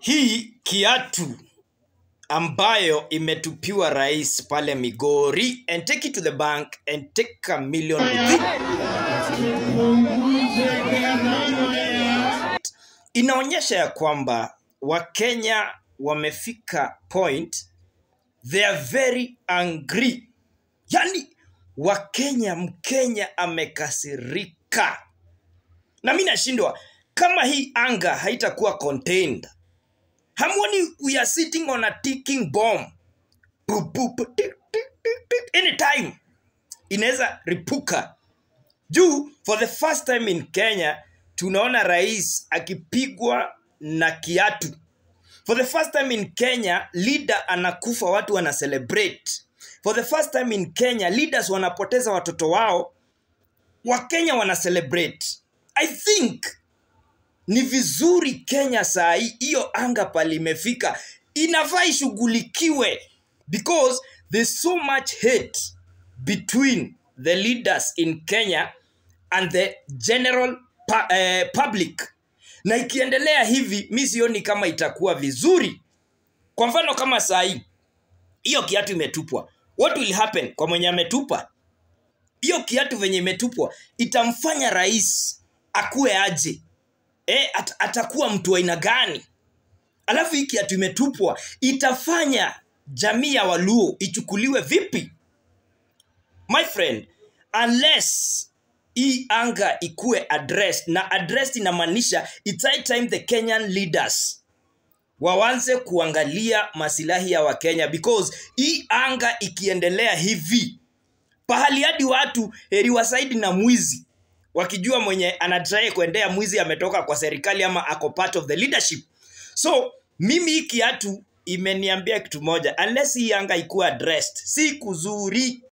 Hii kiatu ambayo imetupiwa rais pale Migori, and take it to the bank and take a million with it, inaonyesha ya kwamba Wakenya wamefika point they are very angry. Yani Wakenya, Mkenya amekasirika. Na mimi nashindwa kama hii anger haitakuwa contained. Hamuoni we are sitting on a ticking bomb. Boop, boop, tick, tick, tick, tick. Anytime inaweza ripuka. Juu for the first time in Kenya tunaona rais akipigwa na kiatu. For the first time in Kenya leader anakufa, watu wana celebrate. For the first time in Kenya leaders wanapoteza watoto wao, Wakenya wana celebrate. I think ni vizuri Kenya saa hii hiyo anga palimefika inafaa ishughulikiwe, because there's so much hate between the leaders in Kenya and the general public. Na ikiendelea hivi mi sioni kama itakuwa vizuri. Kwa mfano kama saa hii hiyo kiatu imetupwa, what will happen kwa mwenye ametupa hiyo kiatu? Venye imetupwa itamfanya rais akue aje? Atakuwa mtu aina gani? Alafu hii kiatu imetupwa itafanya jamii ya Waluo ichukuliwe vipi? My friend, unless hii anger ikue addressed, na addressed inamaanisha it's high time the Kenyan leaders waanze kuangalia masilahi ya Wakenya, because hii anger ikiendelea hivi pahali hadi watu heri wasaidi na mwizi, wakijua mwenye anatry kuendea mwizi ametoka kwa serikali ama ako part of the leadership. So mimi hii kiatu imeniambia kitu moja, unless hii anger ikuwe addressed, si kuzuri.